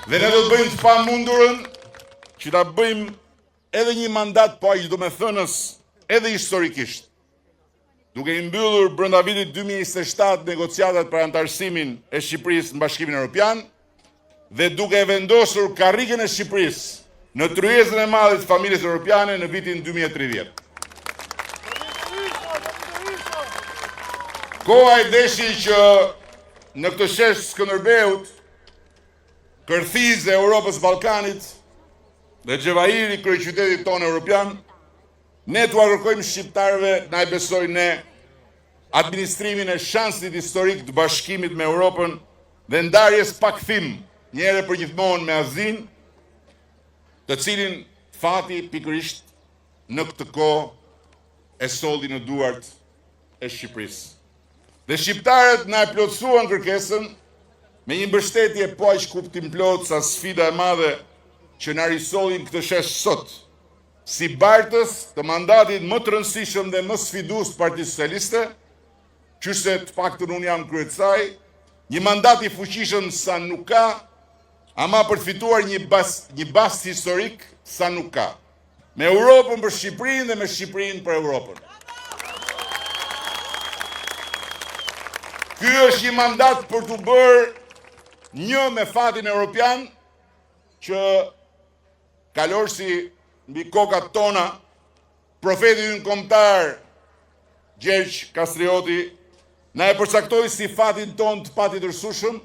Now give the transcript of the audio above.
Dhe ne do të bëjmë të pamundurën që ta bëjmë edhe një mandat po aq domethënës edhe historikisht, duke i mbyllur brenda vitit 2027 negociatat për anëtarësimin e Shqipërisë në Bashkimin Evropian dhe duke e vendosur karrigen e Shqipërisë në tryezën e madhe të familjes evropiane në vitin 2030. Koha e deshi që në këtë shesh Skënderbeut, kërthizë e Europës Ballkanit dhe xhevahir i kryeqytetit tonë europian, ne t'ua kërkojmë shqiptarëve na e besojnë ne administrimin e shansit historik të bashkimit me Europën dhe ndarjes pa kthim një herë përgjithmonë me Azinë, të cilin fati pikërisht në këtë kohë e solli në duart e Shqipërisë. Dhe shqiptarët na e plotësuan kërkesën me një mbështetje po aq kuptimplotë sa sfida e madhe që na risolli në këtë shesh sot, si bartës të mandatit më të rëndësishëm dhe më sfidues të Partisë Socialiste, qysh se të paktën unë jam krye të saj, një mandat i fuqishëm sa nuk ka, ama për të fituar një bas, një bast historik sa nuk ka. Me Europën për Shqipërinë dhe me Shqipërinë për Europën. Ky është një mandat për t'u bërë një me fatin europian që kalorësi mbi kokat tona, profeti ynë kombëtar Gjergj Kastrioti, na e përcaktoi si fatin tonë të patjetërsueshëm.